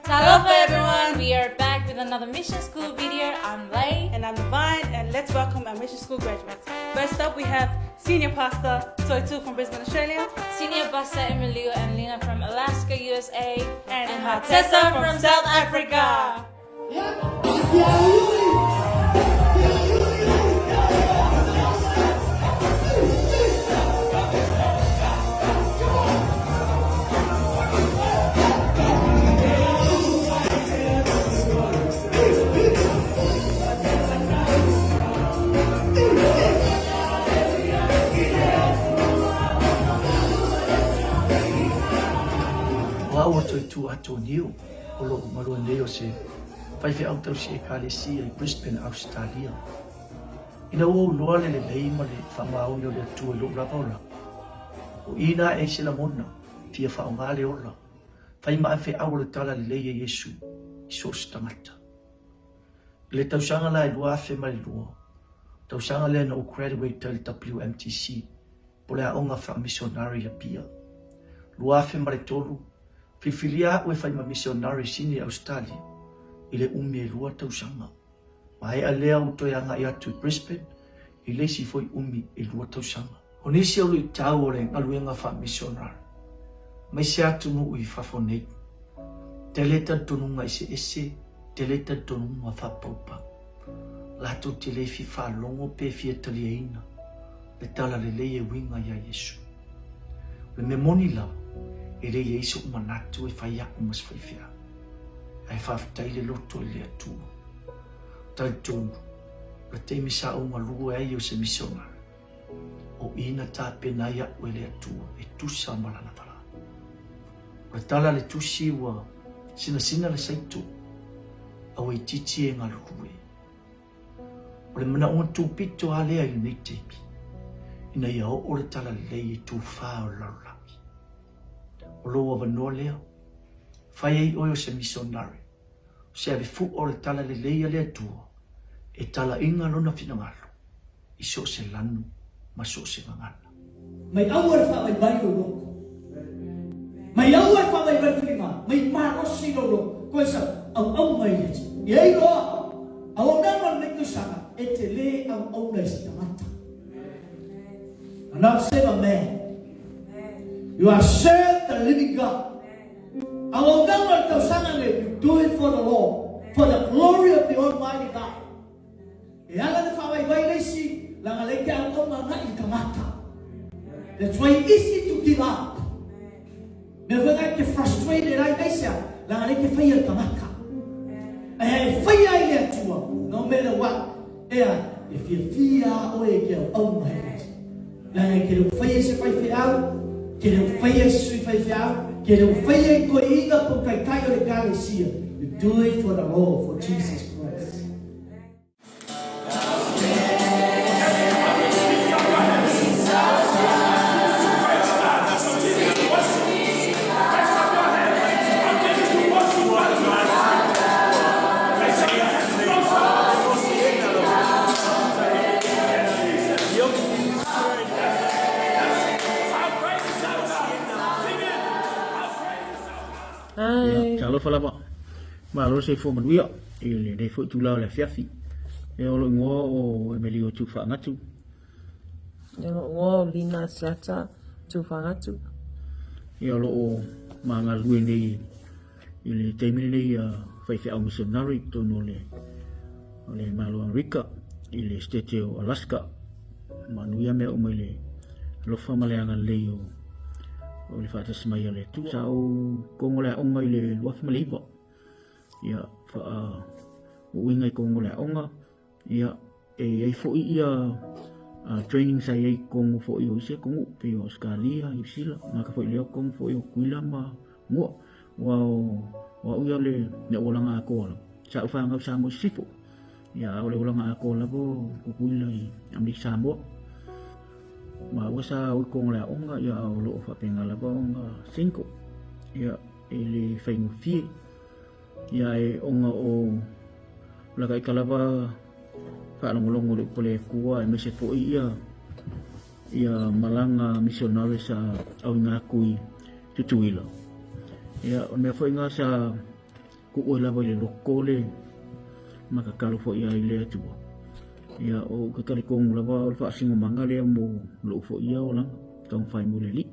Talofa everyone! We are back with another Mission School video. I'm Lei. And I'm Divine, and let's welcome our Mission School graduates. First up, we have Senior Pastor Toitu from Brisbane, Australia. Senior Pastor Emilio and Lena from Alaska, USA. And Hatessa from South Africa. O au o Toitu Atonio, o loʻu malua nei o se faifeau tausi Ekalesia i Brisbane, Ausetalia. Ina ua ou loa le lelei ma le faamaoni o le Atua i loʻu lava olaga, o i na e se lagona, fia faaaoga le ola, fai ma faifeau o le tala lelei e Iesu i so o se tagata. I le tausaga la e 2002, tausaga lea na ou graduate ai i le WMTC, po o le aoga faamisionari i Apia. 2003, filifilia a'u e fai ma misionari i Sydney, Ausetalia, i le umi e lua tausaga. Maea lea ua toe agai atu i Brisbane i le isi foi umi e lua tausaga. O nisi o luitau o le galuega faamisionari, aemaise atunuu i fafo nei, tele talitonuga eseese, tele talitonuga faapaupau. Latou te le fia faalogo pe fia taliaina le tala lelei e uiga iā Iesu. O le mea moni lava, e le i ai soʻu manatu e fai aʻu ma se faifeau, ae faafetai le loto i le Atua. Talitonu, o le taimi sa ou galue ai o se misionari, o i na tapena ai aʻu e le Atua e tusa ma lana valaau. O le tala a le Tusi ua sinasina le saito, a ua itiiti e galulue. O le manaoga tupito lava lea i lenei taimi, ina ia oo le talalelei i tufa o le lalolagi. O lou avanoa lea, fai ai oe o se misionari, o se avefu'a o le talalelei a le Atua e talaiga lona finagalo i so o se lanu ma so o se gagana. Mai aua le faavaivai lou loto. Mai aua e faavaivai le filiga, mai malosi lou loto. Koe sa auauna i le Atua. Ia e iloa, auaunaga o lenei tausaga, e te lē auauna i se tagata. You are not serve a man. You are serve the living God. Auaunaga o le tausaga lenei, you do it for the Lord, for the glory of the Almighty God. E ala le faavaivai le isi laga le te auauna agai i tagata. That's why easy to give up. Mea foi ngai te frustrated ai aisea laga le te faia le tagata. Ae e faia ai le Atua no matter what ea e fiafia a oe e ke auauna he le Laga e ke leo faia i se faifeau, ke leo faia i se sui faifeau, ke leo faia i toeaina po taitai o le Ekalesia. You do it for the Lord, for Jesus Christ. Ia, talofa lava. Malo le soifua manuia i lenei foi itula o le afiafi. Ia, o lou igoa o Emelio Tufaagatu. Ia, o lou igoa o Lina Siata Tufaagatu. Ia, o loo ma galulue nei i le taimi lenei a faifeau missionary i totonu o le o le Malo o Amerika i le state o Alaska. Manuia mea uma i le alofa ma le agalelei o o le faatasi mai a le Atua. Sa ou kogo le aoga i le 2009. Ia, faa uiga i kogo le aoga. Ia, e i ai foi ia training sa i ai i totonu foi o isi atunuu pei o Ausetalia, Niu Sila, gata foi i lea o totonu foi o Tutuila ma Mu'a. Aua o au ia o le olaga atoa lava, sa ou fanau i Samoa i sisifo, ia a o le olaga atoa lava o Tutuila i Amerika Samoa. Ma ua sa o i totonu o le aoga, ia a o lo o faapena lava ona single, ia e le faigofie. Ia e ona o laka ita lava faalogologo i le upu a le Atua aemaise foi ia ia malaga misionare sa auina atu i Tutuila. Ia o le mea foi lena sa. Kuu ai lava i le loko le matatalo foi ai le Atua. Ia o ke talitonu lava o le faasinomaga lea mo lou foi ia olaga, taumafai mo le Alii.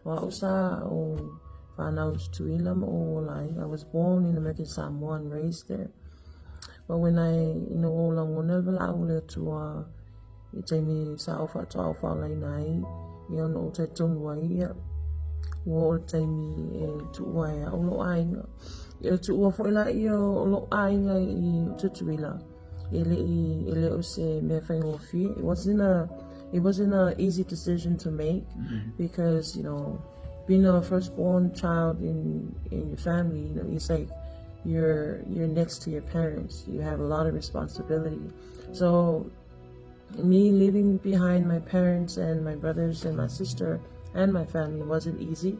O au sa ou whanau i Tutuila ma ou ola ai. I was born in American Samoa and raised there. But when I, you know, ou lagona le valaau o le Atua i taimi sa ou faatoa ou faolaina ai, ia ona ou talitonu ai, ia, ua oo le taimi e tuua ai au lou aiga. Ia tuua foi la ia o lou aiga i Tutuila. E le i, e le o se mea faigofie. It wasn't a, it wasn't a easy decision to make mm. because, you know, being a firstborn child in, in your family, you know, it's like you're, you're next to your parents. You have a lot of responsibility. So me leaving behind my parents and my brothers and my sister and my family wasn't easy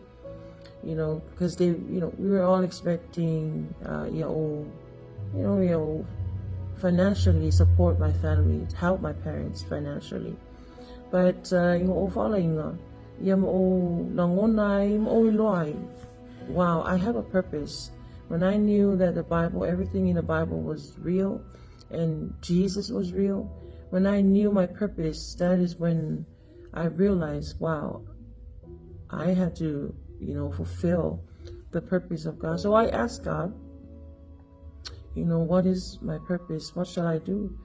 you know, because they, you know, we were all expecting, uh, you know, you know, you know, financially support my family, help my parents financially. But, uh, you know, o ia mo o lagona ai, mo o iloa ai. Wow, I have a purpose. When I knew that the Bible, everything in the Bible was real and Jesus was real, when I knew my purpose, that is when I realized, wow, I had to, you know, fulfill the purpose of God. So I asked God, you know, what is my purpose? What shall I do?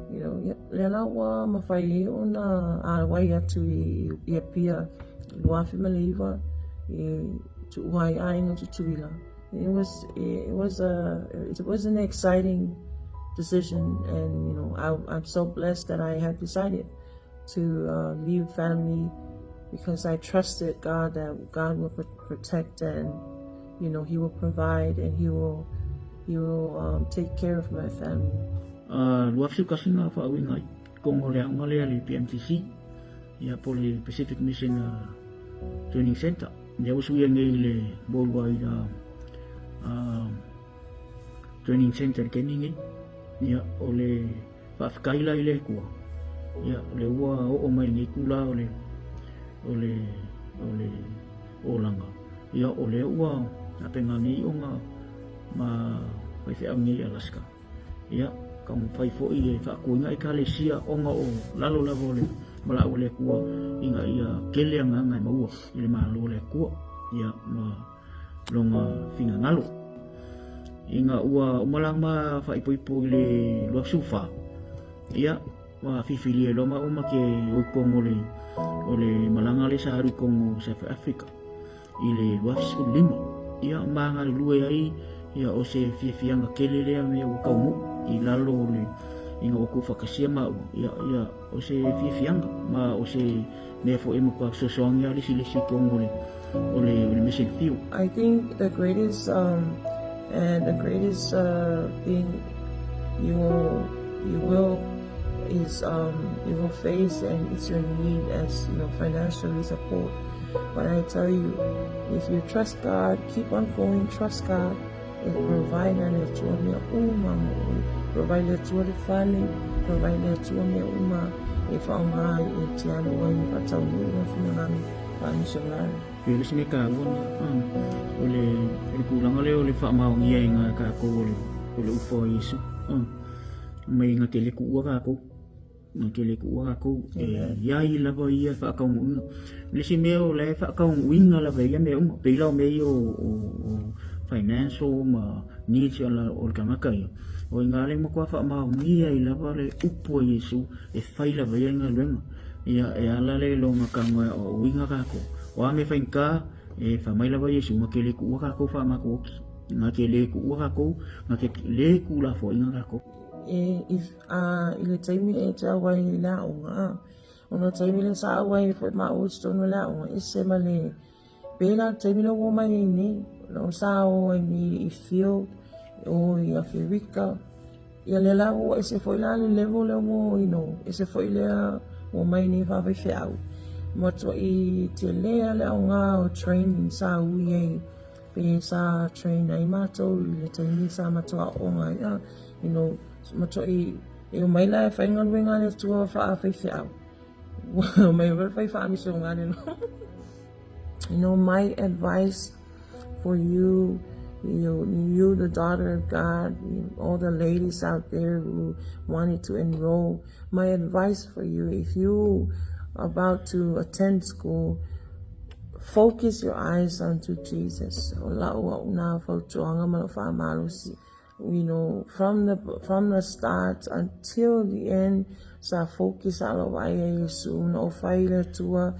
You know, lea la ua mawhai e ona a wai atu i, i Apia, luafi ma le iwa, i tuuai aiga Tutuila. It was, it was a, it was an exciting decision and, you know, I, I'm so blessed that I had decided to uh, leave family because I trusted God that God will protect and you know He will provide and He will He will um, take care of my family. Uh, lua fiu kasi ngā whaawinga i kongo le aonga lea le PMTC ia po le Pacific Mission uh, Training Center. Ia usu ia nei le Worldwide uh, uh, Training Center keni nei. Ia o le Faafetai la i le Atua, ia, o le ua oo mai lenei tula o le, o le, o le olaga, ia, o lea ua tapena nei ona ma faifeau nei i Alaska. Ia, taumafai foi e faakuina Ekalesia ona o lalo lava o le valaau a le Atua ina ia tele agaga e maua i le Malo o le Atua, ia, ma lona finagalo. Ina ua uma la ma faaipoipo i le 24, ia, ua fifilia loa maua ma ke o i tonu o le, o le malaga lea sa alu i tonu o South Africa i le 2015. Ia, ma galulue ai, ia, o se fiafiaga tele lea mea ua taunuu i lalo o le, ina ua tuufaatasia maua, ia, ia, o se fiafiaga ma o se mea foi e matua fesoasoani lava le isi le isi i totonu o le o le o le mission field. I think the greatest um and the greatest uh thing you will you will is um you will face and it's your need as you know financially support. But I tell you, if you trust God, keep on going, trust God, E provide le Atua mea uma mo oe. Provide le Atua le fale, provide le Atua mea uma e whaonga ai e te alu ai e whataunui ngā whinangalo wha missionary. E le isi mea taua na, o le, o le tulaga lea o le faamaonia i ngā tākou o le, o le ufa o Iesu. Mai ngā te le kuua tākou. Na tele kuʻu lākou e iai lava ia faakaunuuina. O le isi mea o la e faakaunuuina lava e ia mea uma, pei la o mea ia o, o, o financial ma needs o la, o le tagata ia. O i ngā le matua faamaonia ai lava le upu a Iesu e fai lava ia galuega. Ia e ala le lona tago e aoaoina kākou. O a mea faigata e fai mai lava Iesu na te le tuua kākou faamatuoti, na te le tuua kākou, na te le tuulafoaiina kākou. E, if, a, i le taimi e te au ai i le aoga, a, ona taimi le sa au ai foi ma au i totonu o le aoga, ese ma le, pēlā le taimi le ua mai ai nei, o sa o ai nei i field, o i Awherika, ia lea la ua ese foi la le level lea ua, you know, ese foi lea ua mai nei faafaifeau. Matuai telē le aoga o training sa ui ai Pe sa train ai matou i le taimi sa matou aooga ai a, you know, matuai e omai la e faigaluega le Atua faafaifeau. Ua omai foi le fai faamisionare no. You know, my advice for you You, you the daughter of God, you, all the ladies out there who wanted to enroll. My advice for you, if you about to attend school, focus your eyes onto Jesus. You know, from the from the start until the end, sa focus a lou vaai ia Iesu na ou fai i le Atua,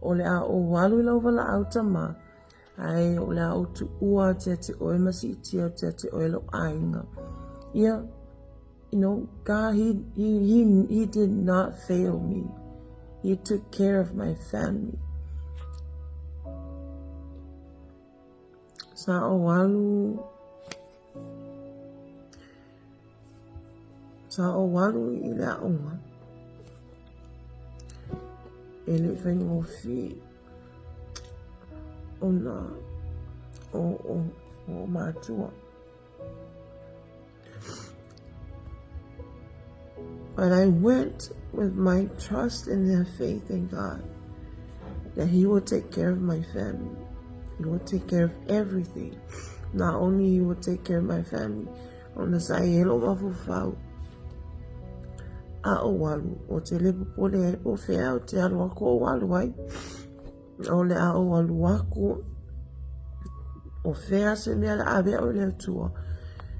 o le a ou alu i lau valaau tama, ae o le a ou tuua atu ia te oe ma siitia atu ia te oe lou aiga. Ia, you know, God, he, he, he, he did not fail me. He took care of my family. Sa ou alu Sa ou alu i le aoga e le i faigofie ona o o o matua. But I went with my trust and their faith in God that He will take care of my family. He will take care of everything. Not only He will take care of my family, ona sa i ai lou mafaufau a ou alu, ou te le popole ai po o fea ou te alu aku ou alu ai. O le a ou alu aku, o fea se mea le a avea oe i le Atua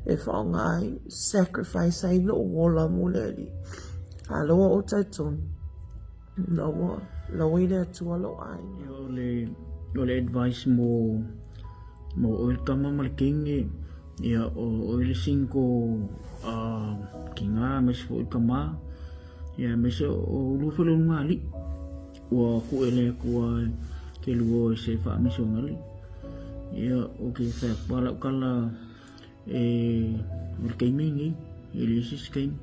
e faaaoga ai, sacrifice ai lou ola mo le Alii. A loa ou talitonu, na ua lawe i le Atua lou aiga. O le, o le advice mo, mo oe le tama ma le teine, ia o oe le single uh, kinga aemaise foi le tama, ia aemaise o ulua foi le uluga alii. Ua kuʻe le Akua ke lua o se faamisionali. Ia, o ke whai aku lau kala e o le taimi nei, e le isi se taimi.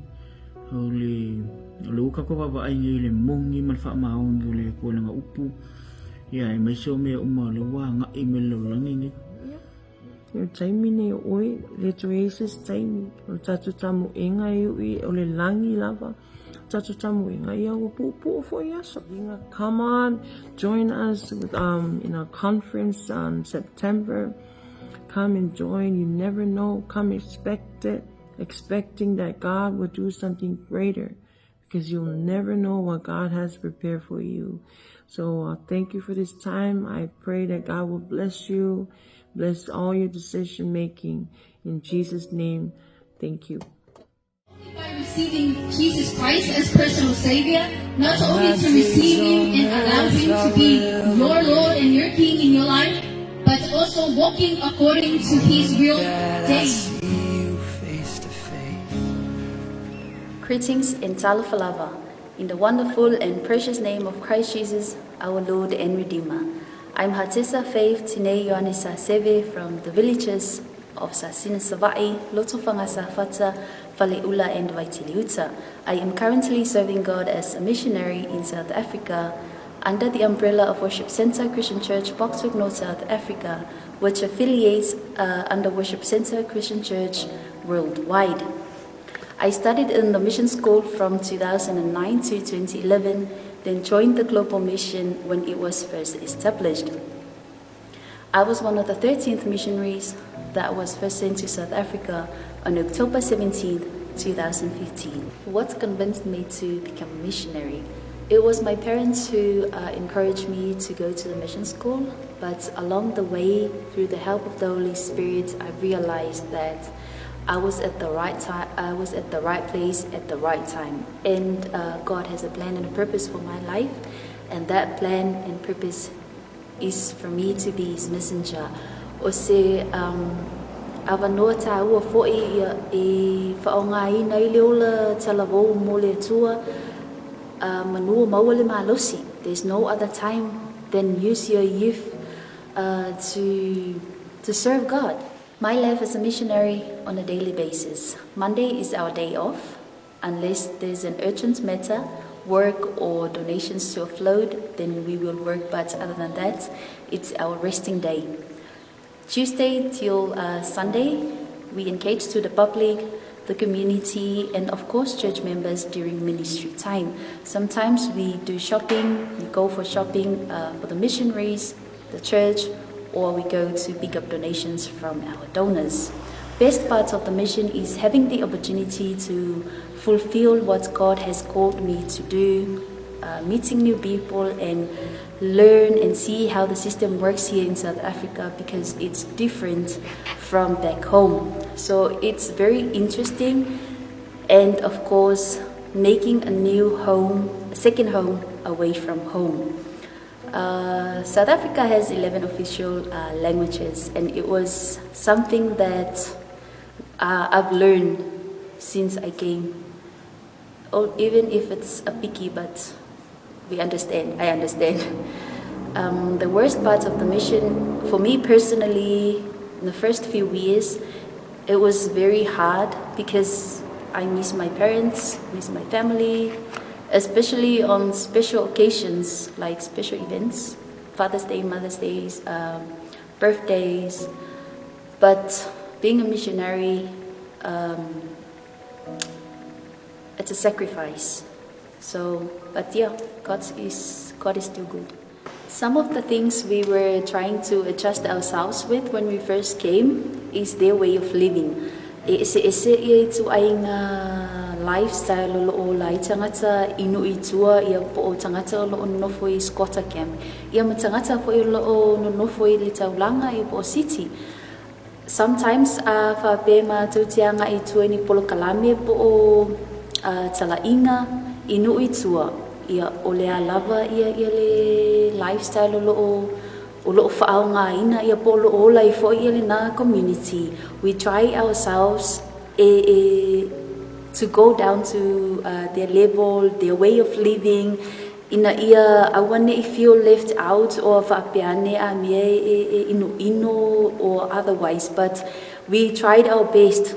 O le, o le uka ko vaavaai nei le moni ma le faamaoni o le Akua i lana upu. Ia, aemaise o mea uma o lea ua agai mai le lalolagi nei. I le taimi nei o oe, le toe i se isi taimi, o le tatou tamoega e uʻi o le lagi lava, tatou tamoega ia ua puupuu foi aso. Come on, join us with, um, in our conference on September. Come and join, you never know. Come expect it, expecting that God will do something greater because you'll never know what God has prepared for you. So uh, thank you for this time. I pray that God will bless you, bless all your decision making. In Jesus' name, thank you. By receiving Jesus Christ as personal Savior, not only to receive Him and allow Him to be your Lord and your King in your life, but also walking according to His will daily. Greetings in Talofalava, in the wonderful and precious name of Christ Jesus, our Lord and Redeemer. I'm Hatisa Faith Tine Ioanisa Seve from the villages of Sasina Savai, Lotofanga Safata, Faleula and Vaitiliuta. I am currently serving God as a missionary in South Africa under the umbrella of Worship Center Christian Church, Boksburg, North South Africa, which affiliates uh, under Worship Center Christian Church worldwide. I studied in the mission school from 2009 to 2011, then joined the global mission when it was first established. I was one of the 13th missionaries that was first sent to South Africa on October 17, 2015. What convinced me to become a missionary? It was my parents who uh, encouraged me to go to the mission school, but along the way, through the help of the Holy Spirit, I realized that I was at the right time. I was at the right place at the right time, and uh, God has a plan and a purpose for my life, and that plan and purpose is for me to be His messenger. O se um, avanoa tāua fo'i ia e whaongaina i le ola talavou mo le Atua, uh, manua maua le malosi. There's no other time than use your youth uh, to, to serve God. My life as a missionary on a daily basis. Monday is our day off. Unless there's an urgent matter, work or donations to offload, then we will work. But other than that, it's our resting day. Tuesday till uh, Sunday, we engage to the public, the community, and of course, church members during ministry time. Sometimes we do shopping, we go for shopping uh, for the missionaries, the church, or we go to pick up donations from our donors. Best part of the mission is having the opportunity to fulfill what God has called me to do, meeting new people and learn and see how the system works here in South Africa because it's different from back home. So it's very interesting and of course making a new home, a second home away from home. South Africa has 11 official languages and it was something that I've learned since I came. Oh, even if it's a picky, but we understand, I understand. The worst part of the mission, for me personally, in the first few years, it was very hard because I miss my parents, miss my family, especially on special occasions like special events, Father's Day, Mother's Days, birthdays. But being a missionary, it's a sacrifice. So, but yeah, God is still good. Some of the things we were trying to adjust ourselves with when we first came is their way of living. E ese ese ia i tuaiga lifestyle o loo ola ai tagata i nuu i tua ia po o tagata o loo nonofo i squatter camp ia ma tagata foi o loo nonofo i le taulaga ia po o city. Sometimes a faapea matou te agai i tua i ni polokalame po o talaiga i nuu i tua ia o le a lava ia ia le lifestyle o loo o loo faaaogaina ia po o loo ola ai foi ia lena community. We try ourselves e, e to go down to their level, their way of living, ina ia aua ne i feel left out or faapea ane a mea e, e inoino or otherwise. But we tried our best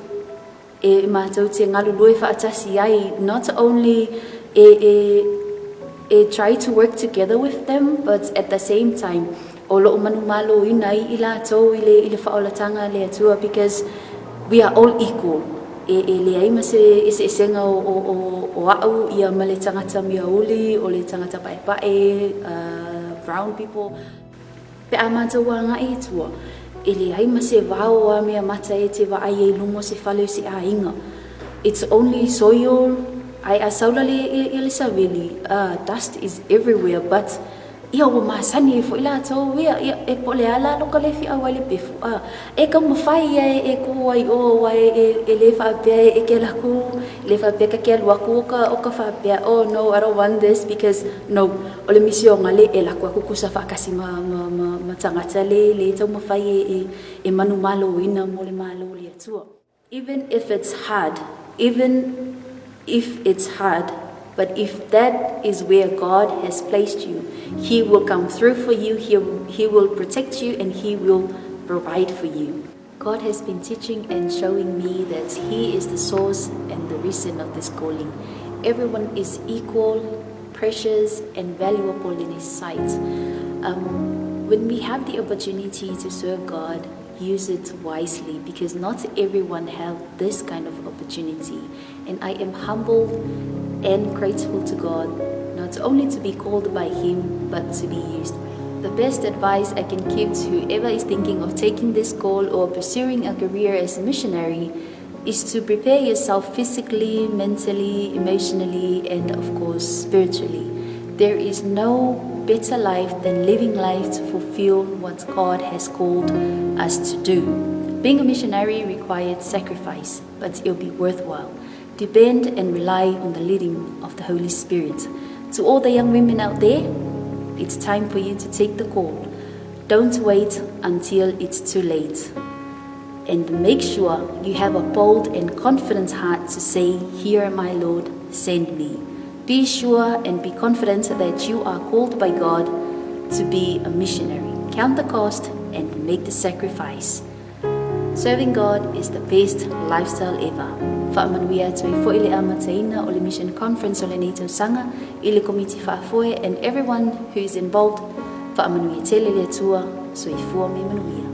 e matou te galulue faatasi ai, not only e, e, e try to work together with them, but at the same time o loo manumaloina ai i latou i le, i le faaolataga a le Atua because we are all equal. E, e leai ma se eseesega o, o, o, o au ia ma le tagata miauli o le tagata paepae, brown people. Pe a matou agai i tua, e leai ma se vao a mea mata e te vaai ai i luma o se fale o se aiga. It's only soil, ae a saula le, ia le saveli, dust is everywhere, but ia ua masani ai foi latou ia, ia e po o le a la loka le feau ai le pefu, a e taumafai ia e, e kū ai i ō aua e, e, e lē faapea e, e ke alu aku, le faapea ka ke alu aku o ka, o ka faapea, oh no, I don't want this because no, o le misioga le e lako aku kusa faatasi ma, ma, ma, ma tagata le, le taumafai e, e, e manumaloina mo le Malo o le Atua. Even if it's hard, even if it's hard, but if that is where God has placed you, He will come through for you, He will protect you, and He will provide for you. God has been teaching and showing me that He is the source and the reason of this calling. Everyone is equal, precious, and valuable in His sight. When we have the opportunity to serve God, use it wisely because not everyone have this kind of opportunity. And I am humbled and grateful to God, not only to be called by Him, but to be used. The best advice I can give to whoever is thinking of taking this call or pursuing a career as a missionary is to prepare yourself physically, mentally, emotionally, and of course, spiritually. There is no better life than living life to fulfill what God has called us to do. Being a missionary required sacrifice, but it'll be worthwhile. Depend and rely on the leading of the Holy Spirit. To all the young women out there, it's time for you to take the call. Don't wait until it's too late. And make sure you have a bold and confident heart to say, Here, my Lord, send me. Be sure and be confident that you are called by God to be a missionary. Count the cost and make the sacrifice. Serving God is the best lifestyle ever. Faamanuia atu ai foi le amataina o le Mission Conference o lenei tausaga i le Komiti Faafoe and everyone who is involved. Faamanuia tele le Atua, soifua ma ia manuia.